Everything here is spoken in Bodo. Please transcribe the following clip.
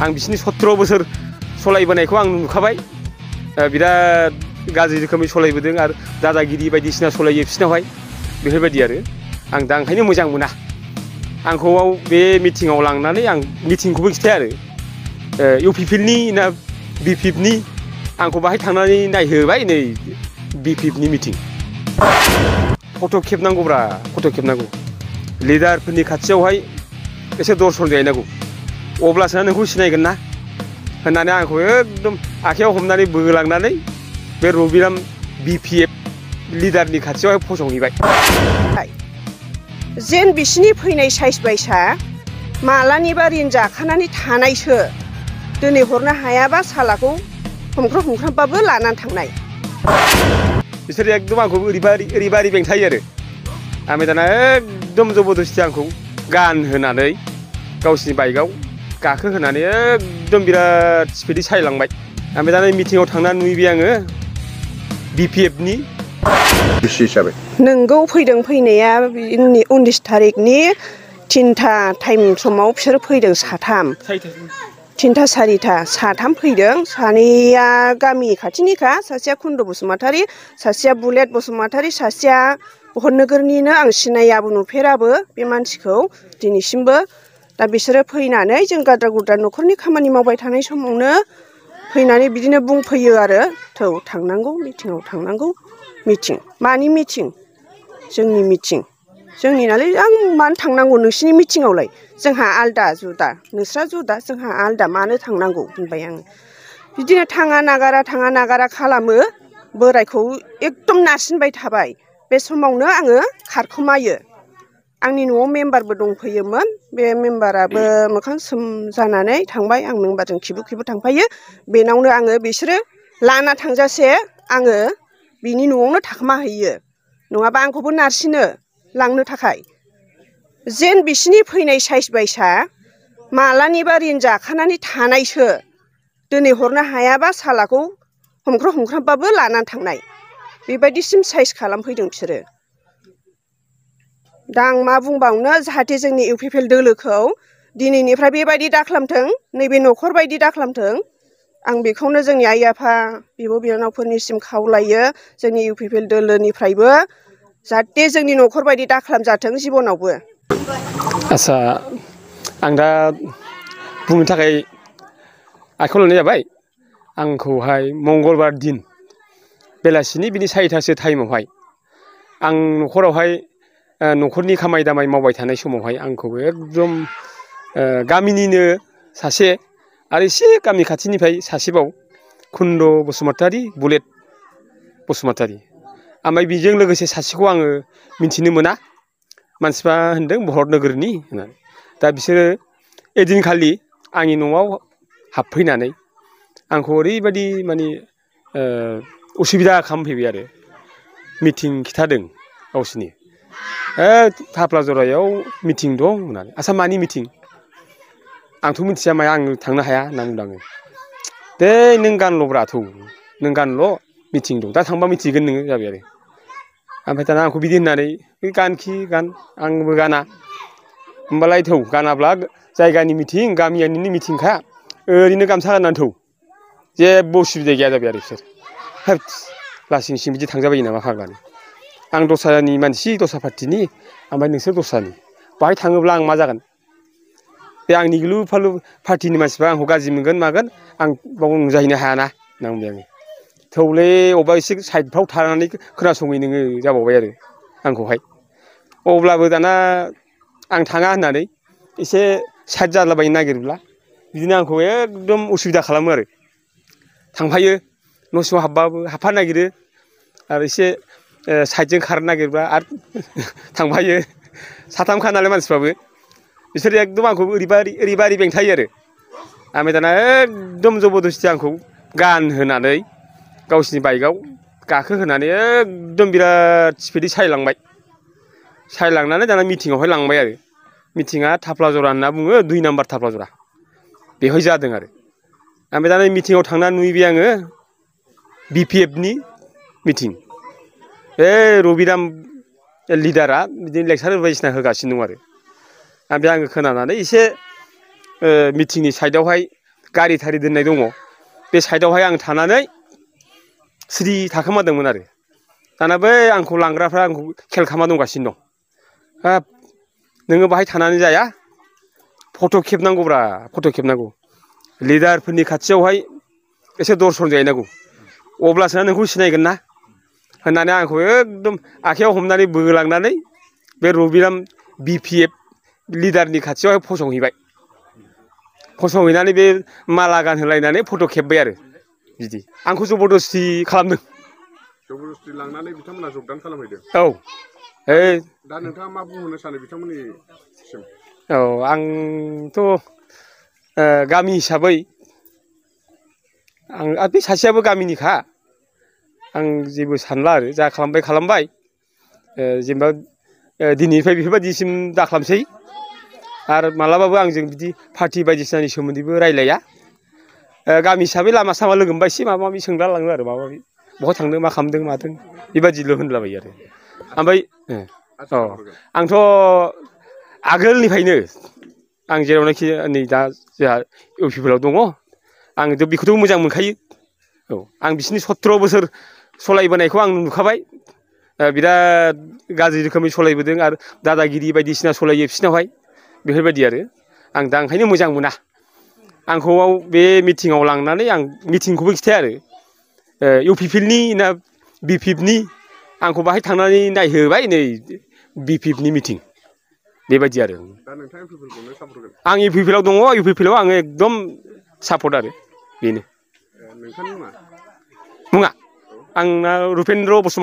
आं बिसिनि 17 बोसोर सलायबोनायखौ आं नुखाबाय बिराद गाज्रि रोखोमै सलायबोदों आरो दादागिरि बायदिसिना सलायो बिसिनावहाय बेफोरबायदि आरो आं दा ओंखायनो मोजां मोना आंखौ बे मिटिङाव लांनानै आं मिटिंखौबो खिथाया आरो इउपिपिएलनि ना बिपिएफनि आंखौ बाहाय थांनानै नायहोबाय नै बिपिएफनि मिटिं फट' खेबनांगौब्रा फट' खेबनांगौ लिडारफोरनि खाथियावहाय एसे दर्शन जाहैनांगौ अब्लासो नोंखौ सिनायगोन ना होननानै आंखौ एकदम आखायाव हमनानै बोलांनानै बे रबिराम बिपिएफ लिडारनि खाथियावहाय फसंहैबाय जेन बिसिनि फैनाय साइज बायसा मालानिबा रिन जाखानानै थानायसो दिनै हरनो हायाबा सालाखौ हमख्रामबाबो लानानै थांनाय बिसोर एकदम आंखौ ओरैबारि बेंथायो आरो आमफ्राय दाना एकदम जबरदस्ति आंखौ गान होनानै गावसिनि बाइकआव गाखोहोनानै एकदम बिराद स्पिडै सालायलांबाय आमफ्राय दाना मिटिङाव थांनानै नुहैबाय आङो बिपिएफनि हिसाबै नोंगौ फैदों फैनाया 19 थारिखनि 3टा टाइम समाव बिसोर फैदों साथाम 3टा 4टा साथाम फैदों सानैया गामि खाथिनिखा सासेया कुन्द बसुमतारी सासेया बुलेट बसुमतारी सासेया बहरनोगोरनिनो आं सिनायाबो नुफेराबो बे मानसिखौ दिनैसिमबो दा बिसोरो फैनानै जों गाद्रा गुद्रा न'खरनि खामानि मावबाय थानाय समावनो फैनानै बिदिनो बुंफैयो आरो थौ थांनांगौ मिटिङाव थांनांगौ मिटिं मानि मिटिं जोंनि मिटिं जोंनि नालाय आं मानो थांनांगौ नोंसिनि मिटिङावलाय जोंहा आलदा जुदा नोंस्रा जुदा जोंहा आलदा मानो थांनांगौ होनबाय आङो बिदिनो थाङा नागारा खालामो बोरायखौ एकदम नारसिनबाय थाबाय बे समावनो आङो खारखोमायो आंनि न'आव मेम्बारबो दंफैयोमोन बे मेम्बाराबो मोखां सोम जानानै थांबाय आं मेम्बारजों खिबु थांफायो बेनावनो आङो बिसोरो लाना थांजासे आङो बिनि न'आवनो थाखोमाहैयो नङाबा आंखौबो नारसिनो लांनो थाखाय जेन बिसिनि फैनाय साइज बायसा मालानिबा रिन जाखानानै थानायसो दिनै हरनो हायाबा सालाखौ हमख्रामबाबो लानानै थांनाय बेबायदिसिम साइज खालामफैदों बिसोरो दा आं मा बुंबावनो जाहाथे जोंनि इउपिपिएल दोलोखौ दिनैनिफ्राय बेबायदि दाखालामथों नैबे न'खर बायदि दाखालामथों आं बेखौनो जोंनि आइ आफा बिब' बिनानावफोरनिसिम खावलायो जोंनि इउपिपिएल दोलोनिफ्रायबो जाहाथे जोंनि न'खर बायदि दाखालामजाथों जिबनावबो आच्छा आं दा बुंनो थाखाय आखायाव लानाय जाबाय आंखौहाय मंगलबार दिन बेलासिनि बिनि 4टासो टाइमावहाय आं न'खरावहाय न'खरनि खामानि दामानि मावबाय थानाय समावहाय आंखौ एकदम गामिनिनो सासे आरो एसे गामि खाथिनिफ्राय सासेबाव कुन्द बसुमतारी बुलेट बसुमतारी ओमफ्राय बेजों लोगोसे सासेखौ आङो मिन्थिनो मोना मानसिफ्रा होनदों बहरनोगोरनि होननानै दा बिसोरो एदिनखालि आंनि न'आव हाबफैनानै आंखौ ओरैबायदि माने उसुबिदा खालामफैबाय आरो मिटिं खिथादों गावसिनि थाफ्लाजरायाव मिटिं दं होननानै आच्छा मानि मिटिं आंथ' मिथिया माया आं थांनो हाया होनना बुंदों आङो दे नों गानल'ब्रा थौ नों गानल' मिटिं दं दा थांबा मिथिगोन नोङो जाबाय आरो ओमफ्राय दाना आंखौ बिदि होननानै गानखि गान आंबो गाना होमबालाय थौ गानाब्ला जायगानि मिटिं गामियानिनो मिटिंखा ओरैनो गामसा गाननानै थौ जेबो उसुबिदा गैया जाबाय आरो बिसोर होद लासिं सिं बिदि थांजाबायो नामा फाग्लानो आं दस्रानि मानसि दस्रा पार्टिनि ओमफ्राय नोंसोर दस्रानि बाहाय थाङोब्ला आं मा जागोन बे आंनि गिलु फालु पार्टिनि मानसिफ्रा आंखौ गाज्रि मोनगोन मागोन आं बाव नुजाहैनो हायाना होनना बुंबाय आङो थौले अबेबा एसे साइडफ्राव थानानै खोनासङै नोङो जाबावबाय आरो आंखौहाय अब्लाबो दाना आं थाङा होननानै एसे साइड जालाबायनो नागिरब्ला बिदिनो आंखौ एकदम उसुबिदा खालामो आरो थांफायो न' सिङाव हाबबाबो हाबफानो नागिरो आरो एसे साइडजों खारनो नागिरबा आरो थांफायो साथामखा नालाय मानसिफ्राबो बिसोर एकदम आंखौ ओरैबारि बेंथायो आरो ओमफ्राय दाना एकदम जबरदस्ति आंखौ गान होनानै गावसिनि बाइकआव गाखोहोनानै एकदम बिराद स्पिडै सालायलांनानै दाना मिटिङावहाय लांबाय आरो मिटिङा थाफ्लाजरा होनना बुङो 2 नाम्बार थाफ्लाजरा बेवहाय जादों आरो ओमफ्राय दाना मिटिङाव थांनानै नुहैबाय आङो बिपिएफनि मिटिं बे रबिराम लिडारा बिदिनो लेक्सार बायदिसिना होगासिनो दं आरो ओमफ्राय आङो खोनानानै एसे मिटिंनि साइडआवहाय गारि थारि दोननाय दङ बे साइडआवहाय आं थानानै सिरि थाखोमादोंमोन आरो दाना बै आंखौ लांग्राफ्रा आंखौ खेल खालामना दंगासिनो दं हाब नोङो बाहाय थानानै जाया फट' खेबनांगौब्रा फट' खेबनांगौ लिडारफोरनि खाथियावहाय एसे दर्शन जाहैनांगौ अब्लासो नोंखौ सिनायगोन ना होननानै आंखौ एकदम आखाइयाव हमनानै बोलांनानै बे रबिराम BPF लिडारनि खाथियावहाय फसंहैबाय फसंहैनानै बे माला गानहोलायनानै फट' खेबबाय आरो बिदि आंखौ जबरदस्ति खालामदों जबरदस्ति लांनानै बिथांमोना जगदान खालामहैदों औ दा नोंथाङा मा बुंहरनो सानो बिथांमोननिसिम औ आंथ' गामि हिसाबै आं बे सासेयाबो गामिनिखा आं जेबो सानला आरो जा खालामबाय जेनेबा दिनैनिफ्राय बेफोरबायदिसिम दाखालामसै आरो मालाबाबो आंजों बिदि पार्टि बायदिसिनानि सोमोन्दैबो रायलाया गामि हिसाबै लामा सामा लोगो मोनबा एसे माबा माबि सोंला लाङो आरो माबा माबि बहा थांदों मा खालामदों मादों बेबायदिल' होनलाबायो आरो ओमफ्राय आंथ' आगोलनिफ्रायनो आं जेरावनाखि नै दा जोंहा UPPL आव दङ आं बेखौथ' मोजां मोनखायो औ आं बिसिनि 17 बोसोर सलायबोनायखौ आं नुखाबाय बिराद गाज्रि रोखोमै सलायबोदों आरो दादागिरि बायदिसिना सलायो बिसिनावहाय बेफोरबायदि आरो आं दा ओंखायनो मोजां मोना आंखौ बे मिटिङाव लांनानै आं मिटिंखौबो खिथाया आरो UPPL नि ना BPF नि आंखौ बाहाय थांनानै नायहोबाय नै BPF नि मिटिं बेबायदि आरो दा नोंथाङा UPPLखौनो सापर्ट होगोन आं UPPL आव दङ UPPL आव आङो एकदम सापर्ट आरो बेनो नोंथांनि मुङा मुङा आंना रुपेन्द्र बसुमतारी